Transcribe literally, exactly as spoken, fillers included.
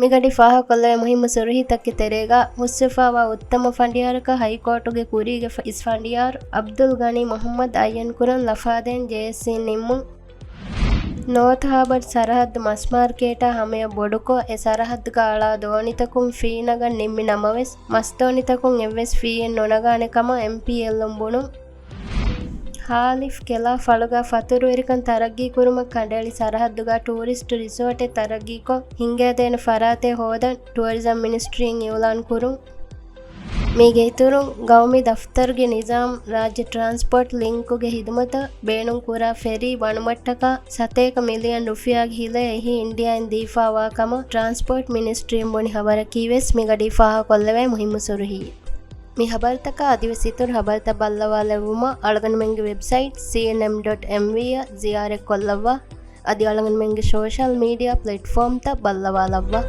މިގަޑި ފާހަގަކޮށްލެވޭ މުހިއްމު ސުރުހީތަކެއް ތެރޭގަ، ހުސްވެފާވާ އުއްތަމަ ފަނޑިޔާރަކަށް ހައިކޯޓުގެ ކުރީގެ އިސް ފަނޑިޔާރު އަބްދުލް ޣަނީ މުޙައްމަދު އައްޔަންކުރަން ލަފާދޭން ޖޭއެސްސީން ނިންމުން. ނޯތް ހާބަރ ސަރަހައްދު މަސް މާރކޭޓާ ހަމަޔަށް ބޮޑުކޮށް، އެ ސަރަހައްދުގަ އަޅާ ދޯނިތަކުން ފީ ނަގަން ނިންމި ނަމަވެސް، މަސްދޯނިތަކުން އެއްވެސް ފީއެއް ނުނަގާނެ ކަމަށް އެމްޕީއެލުން ބުނުން. ހާލިފް ކެލާ ފަޅުގަ ފަތުރުވެރިކަން ތަރައްގީކުރުމަށް ކަނޑައެޅި ސަރަހައްދުގަ ޓޫރިސްޓު ރިސޯޓެއް ތަރައްގީކޮށް، ހިންގައިދޭނެ ފަރާތެއް ހޯދަން ޓުއަރިޒަމް މިނިސްޓްރީން އިއުލާން ކުރުން. މީގެ އިތުރުން، ގައުމީ ދަފްތަރުގެ ނިޒާމް ރާއްޖެ ޓްރާންސްޕޯޓް ލިންކުގެ ހިދުމަތަށް ބޭނުންކުރާ ފެރީ ވަނުމަށްޓަކާ ސަތޭކަ މިލިއަން ރުފިޔާގެ ހިލައެއް އެހީ އިންޑިއާއިން ދީފާވާ ކަމަށް ޓްރާންސްޕޯޓް މިނިސްޓްރީން ބުނި ހަބަރަކީވެސް މިގަޑީ ފާހަގަކޮށްލެވޭ މުހިއްމު ސުރުހީ. މި ހަބަރުތަކާ އަދިވެސް އިތުރު ހަބަރުތައް ބައްލަވާލެއްވުމަށް އަޅުގަނޑުމެންގެ ވެބްސައިޓް ސީއެންއެމް ޑޮޓް އެމްވީ އަށް ޒިޔާރަތްކޮށްލައްވާ. އަދި އަޅުގަނޑުމެންގެ ސޯޝަލް މީޑިއާ ޕްލެޓްފޯމްތައް ބައްލަވާލައްވާ.